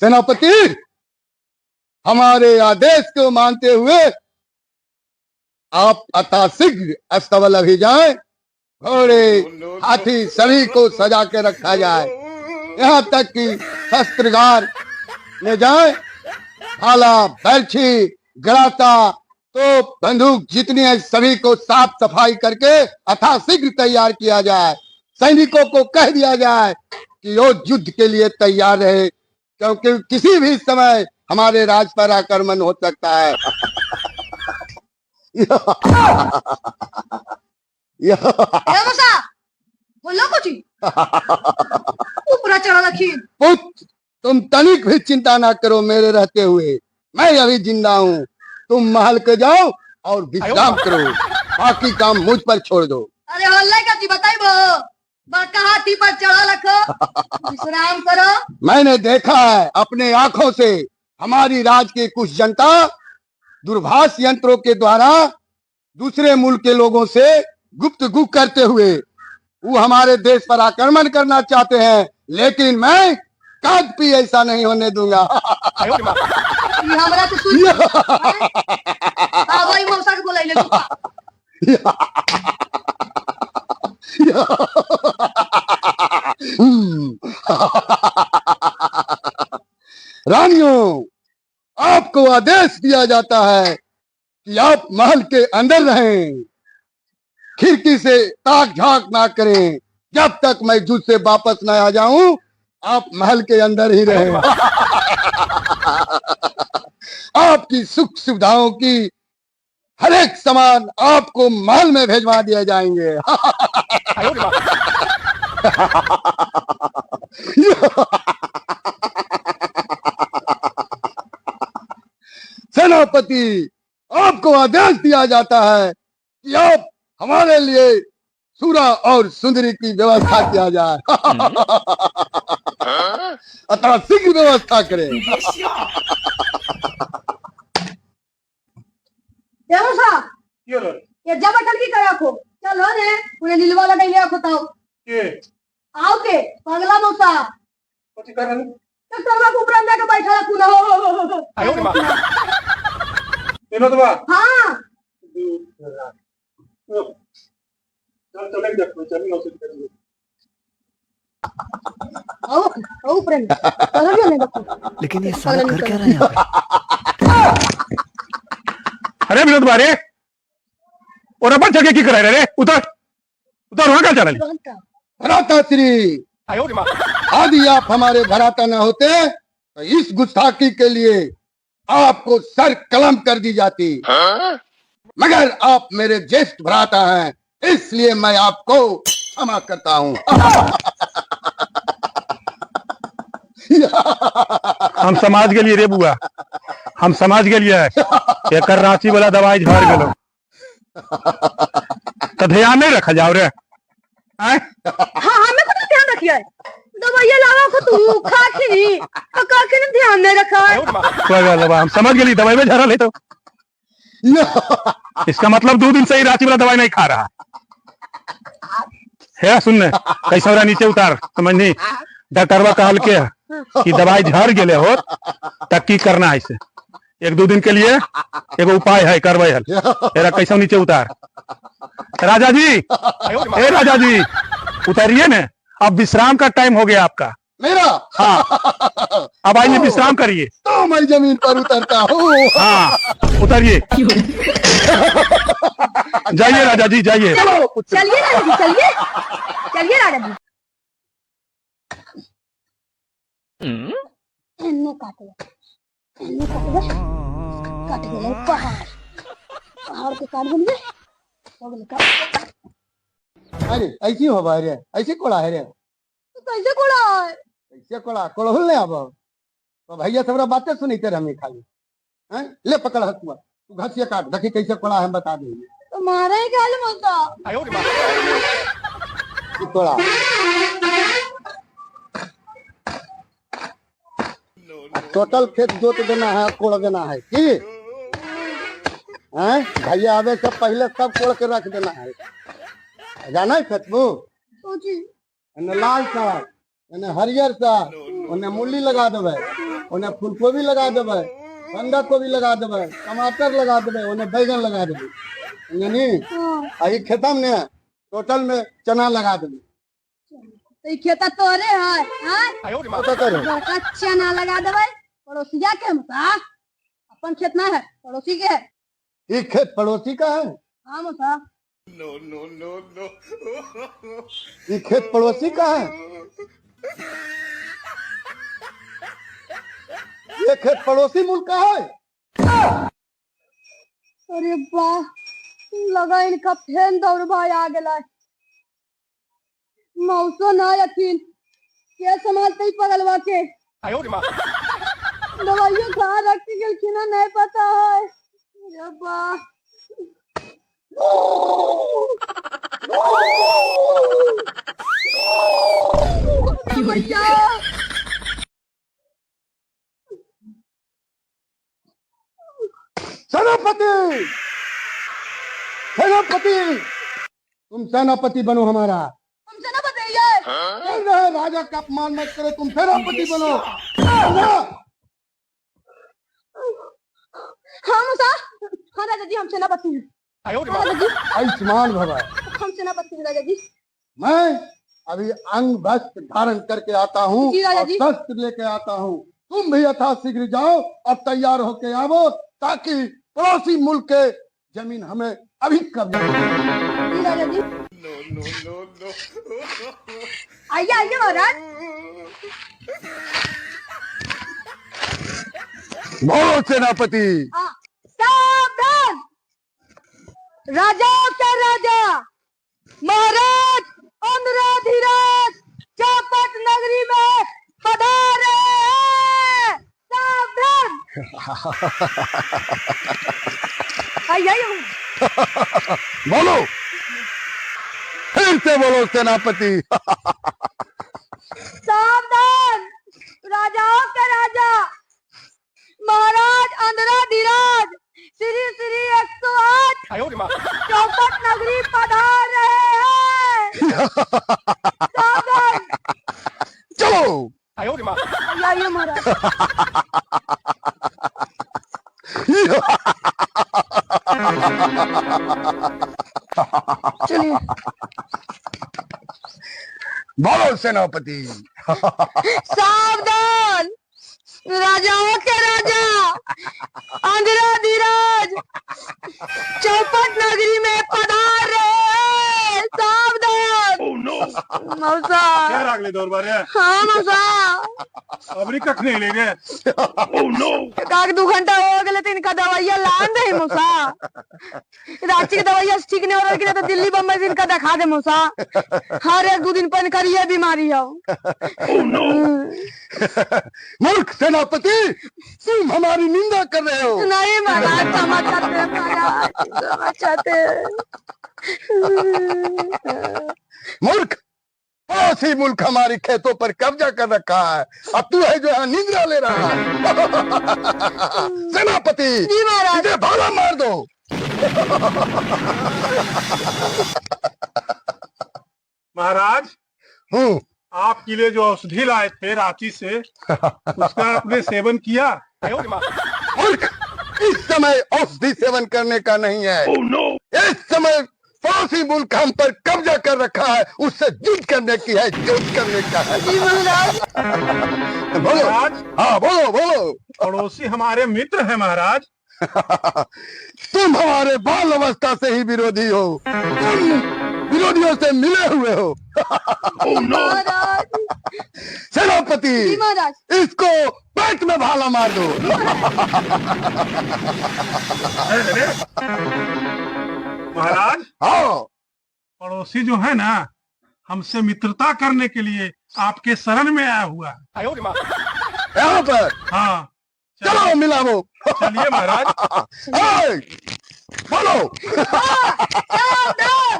सेनापति, हमारे आदेश को मानते हुए आप अताशीघ्र अस्तबल अभी जाएं। घोड़े हाथी सभी को सजा के रखा जाए, यहाँ तक कि शस्त्रगार में जाए, भाला बर्छी गराता तो बंदूक जितनी है सभी को साफ सफाई करके अथाशीघ्र तैयार किया जाए। सैनिकों को कह दिया जाए कि वो युद्ध के लिए तैयार रहे, क्योंकि किसी भी समय हमारे राज पर आक्रमण हो सकता है। ए मौसा, बोलो कुछ ऊपर चढ़ा रखी। पुत्र, तुम तनिक भी चिंता ना करो, मेरे रहते हुए मैं अभी जिंदा हूँ। तुम महल के जाओ और विश्राम करो, बाकी काम मुझ पर छोड़ दो। अरे हल्ला का बताई बो, बड़का हाथी पर चढ़ा रखो, विश्राम करो। मैंने देखा है अपने आंखों से, हमारी राज के कुछ जनता दूरभाष यंत्रों के द्वारा दूसरे मुल्क के लोगों से गुप्तगू करते हुए वो हमारे देश पर आक्रमण करना चाहते हैं, लेकिन मैं कदापि ऐसा नहीं होने दूंगा। ई हमरा तो सुन आबो, ई मौसा के बोलैले तू। रानियों, आपको आदेश दिया जाता है कि आप महल के अंदर रहें, खिड़की से ताक झांक ना करें। जब तक मैं युद्ध से वापस न आ जाऊं, आप महल के अंदर ही रहें। आपकी सुख सुविधाओं की हर एक सामान आपको महल में भेजवा दिए जाएंगे। सेनापति, आपको आदेश दिया जाता है कि आप हमारे लिए सूरा और सुंदरी की व्यवस्था किया जाए, अतः शीघ्र व्यवस्था करें। ए मौसा। की होलो? ये जा बैठल की करा को, चलो ने पूरे नीलवा लगैले आखो ताऊ। के? आओ के पगला मौसा। कथी कर रहल? ट्रैक्टरवा के ऊपर जाके बैठल रखू ना हो। विनोदवा? हाँ। चल चल देखो, चल नौ से करिए। आओ आओ प्रेम चलो ने देखो। लेकिन ये साला कर क्या रहा है यहाँ पे? अरे विनोद बारे और अपन जगह की कराए रे, उतर उतर, वहां का चला। भराता श्री, यदि आप हमारे भराता न होते तो इस गुस्ताखी के लिए आपको सर कलम कर दी जाती, मगर आप मेरे ज्येष्ठ भ्राता हैं, इसलिए मैं आपको क्षमा करता हूँ। हम समाज के लिए रे बुआ, हम समाज के लिए एकर रांची वाला दवाई झड़ गेलो तो ध्यान नहीं रखा जाओ रे आय? हाँ, हमें कुछ ध्यान रखिए, दवाइया लावा को तू खा खी तो का के ध्यान नहीं रखा। कोई गल बा, हम समझ गेली, दवाई में झरल है तो इसका मतलब 2 दिन से ही रांची वाला दवाई नहीं खा रहा है। सुन ने कैसे हो रहा, नीचे उतार, समझनी? डॉक्टरवा कहल के कि दवाई झर गेले हो त की करना है इसे, 1-2 दिन के लिए एगो उपाय है, करवे हल। तेरा कैसे नीचे उतार। राजा जी, ए राजा जी, उतारिए ने, अब विश्राम का टाइम हो गया आपका। मेरा? हाँ, अब आइए, विश्राम करिए। तो मैं जमीन पर उतरता हूँ। हाँ, उतरिए, जाइए राजा जी, जाइए। चलो पुत्र। चलिए राजा जी, चलिए चलिए राजा जी। एन्ने काट गए, एन्ने काट गए, कट गेलै पहाड़, पहाड़ के काट गेलियै, हो गेलै काट। अरे ऐसी हो रे, ऐसी कोड़ा है रे? तो कैसे कोड़ा है? कैसे कोड़ा कोड़हुल नहीं आब तो भैया सबरा बातें सुनते रहे खाली हैं। ले पकड़ हसुआ, तू घसिया काट, देखी कैसे कोड़ा है, हम बता देंगे। तो मारे ही गाल मौसा। ई कोड़ा टोटल खेत जोत देना है, कोड़ देना है की हैं? भैया आवे से पहले सब कोड़ के रख देना है। जाना है खेत सोची। एने लाल साग, एने हरियर साग, ओने मूली लगा देबै, ओने फूलकोबी लगा देबै, बंधा कोबी लगा देबै, टमाटर लगा देबै, ओने बैगन लगा देबै, समझनी? हाँ। आ ई खेतम ने टोटल में चना लगा देबै। तो ई खेता तोरे है, हाँ? तो करो। बड़का चना लगा देबै पड़ोसिया के मौसा। अपन खेत ना है, पड़ोसी के है। ई खेत पड़ोसी का है? हाँ मौसा। ये खेत पड़ोसी का है? ये खेत पड़ोसी मुल्क का है? अरे वाह, लगा इनका फेन दौड़ भाई आ गया। मौसो ना यकीन के संभालते ही पगलवा के। दवाइयों खा रख के गेलखिन हन, नहीं पता है। अरे वाह, भैया। सेनापति, सेनापति, तुम सेनापति बनो हमारा। हम सेनापति हैं। चल रहे, राजा का अपमान मत करो, तुम सेनापति बनो ना। हाँ मौसा, हाँ राजा जी, हम सेनापति हैं। हाँ राजा जी। आयुष्मान भवा। हम सेनापति हैं राजा जी। मैं अभी अंग वस्त्र धारण करके आता हूँ जी राजा और जी। शस्त्र लेके आता हूँ। तुम भी यथाशीघ्र जाओ और तैयार होके आवो, ताकि पड़ोसी मुल्क के जमीन हमें अभी कब्जा। जी राजा जी। आइए आइए महाराज। बोलो सेनापति। हाँ, सावधान, राजा का राजा महाराज इंद्राधिराज चौपट नगरी में पधारे हैं। सावधान। आइए आइए। बोलो, फिर से बोलो सेनापति। सावधान, राजाओं के राजा महाराज इंद्राधिराज श्री श्री 108 चौपट नगरी पधार रहे हैं। सावधान। चलो। आइए आइए महाराज। चलिए। बोलो सेनापति। सावधान, राजाओं के राजा इंद्राधिराज चौपट नगरी में पधार रहे हैं। सावधान। मौसा। क्या रागले दौड़ बारे? हाँ मौसा। अबरी कखने ले गए? काक 2 घंटा हो गए तो इनका दवाइया लान दे मौसा। रांची के दवाइया से ठीक नहीं हो रहा है तो दिल्ली बम्बई से इनका दिखा दे मौसा। हर 1-2 दिन पर इनका ये बीमारी है। मूर्ख सेनापति, तुम हमारी निंदा कर रहे हो। नहीं महाराज, क्षमा चाहते हैं महाराज, क्षमा चाहते हैं। मूर्ख, पड़ोसी मुल्क हमारी खेतों पर कब्जा कर रखा है, अब तू है जो है निंदा ले रहा है। सेनापति जी महाराज। इसे भाला मार दो। महाराज, हूँ। आपके लिए जो औषधि लाए थे रांची से, उसका आपने सेवन किया? मूर्ख, इस समय औषधि सेवन करने का नहीं है। इस समय पड़ोसी मुल्क हम पर कब्जा कर रखा है, उससे युद्ध करने की है, युद्ध करने का है। जी महाराज। बोलो। महाराज। हाँ बोलो बोलो। पड़ोसी हमारे मित्र हैं महाराज। तुम हमारे बाल अवस्था से ही विरोधी हो, तुम विरोधियों से मिले हुए हो। महाराज। सेनापति जी महाराज। इसको पेट में भाला मार दो। महाराज। हाँ। पड़ोसी जो है ना, हमसे मित्रता करने के लिए आपके शरण में आया हुआ है। यहाँ पर? हाँ। चलो मिलाओ। चलिए महाराज। ए, बोलो। सावधान।